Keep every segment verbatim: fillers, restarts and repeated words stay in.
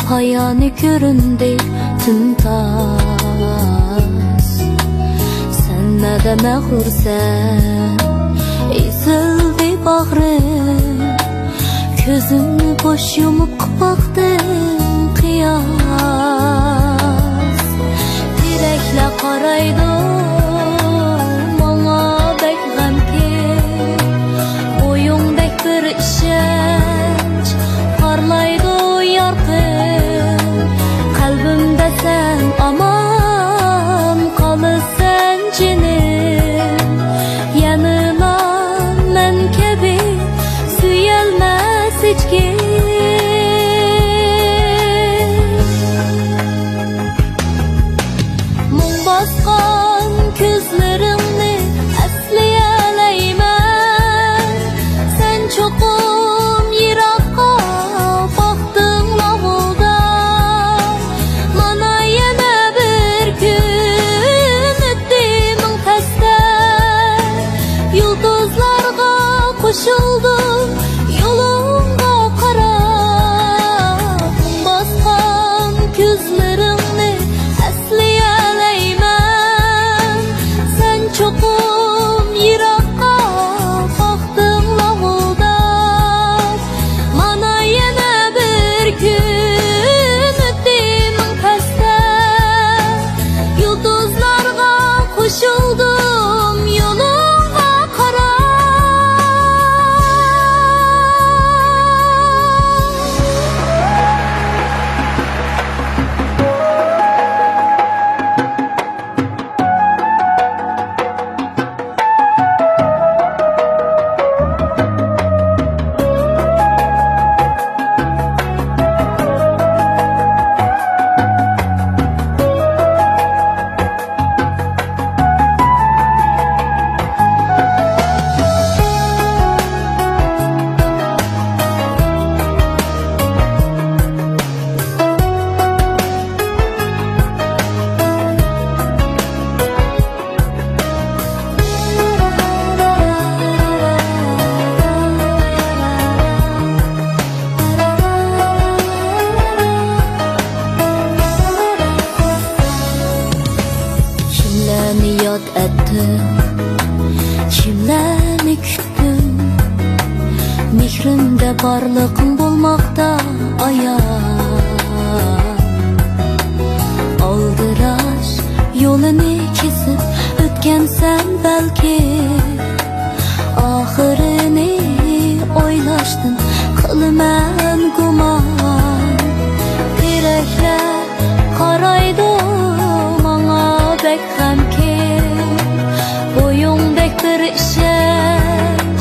قايانى كۆرۈندى تىمتاس، سەن نەدە مەغرۇرسەن، ئېزىلدى باغرىم. كۆزۈمنى بوش يۇمۇپ قىپاقتىن قىياس. تېرەكلەر قارايدۇ ماڭا بەك غەمكىن. بويۇڭدەك بىر ئىشەنچ پارلايدۇ يارقىن. قەلبىمدە سەن ئامان قالىسەن جېنىم. يەنىلا مەن كەبى سۆيەلمەس ھېچكىم. مۇڭ باسقان كۆزلىرىڭنى ئەسلىيەلەيمەن. سەن چوقۇم يىراققا باقتىڭ لاۋۇلداپ. مانا يەنە بىر كۈن ئۆتتى مىڭ تەستە. يۇلتۇزلارغا قوشۇلدۇم يولۇڭغا قاراپ. باسقان كۆزلىرىڭنى ئەسلىيەلەيمەن. سەن چوقۇم يىراققا باقتىڭ لاۋۇلداپ. مانا يەنە بىر كۈن ئۆتتى مىڭ تەستە. يۇلتۇزلارغا قوشۇلدۇم يولۇڭغا قاراپ. كىملەرنى ياد ئەتتىڭ، كىملەرنى كۈتتۈڭ؟ مېھرىمدە بارلىقىڭ بولماقتا ئايان. ئالدىراش يولىنى كېسىپ ئۆتكەنسەن بەلكى. ئاخىرىنى ئويلاشتىن قىلىمەن گۇمان. تېرەكلەر قارايدۇ ماڭا بەك غەمكىن. بويۇڭدەك بىر ئىشەنچ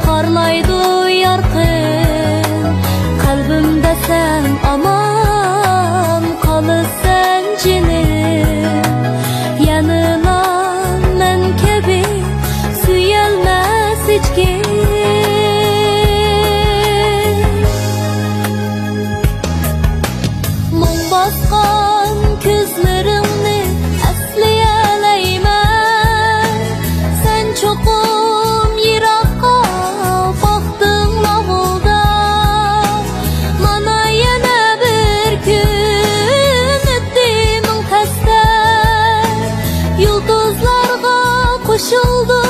پارلايدۇ يارقىن. قەلبىمدە سەن ئامان قالىسەن جېنىم. يەنىلا مەن كەبى سۆيەلمەس ھېچكىم. مۇڭ باسقان كۆزلىرىڭنى ئەسلىيەلەيمەن. سەن چوقۇم يىراققا باقتىڭ لاۋۇلداپ. مانا يەنە بىر كۈن ئۆتتى مىڭ تەستە. يۇلتۇزلارغا قوشۇلدۇم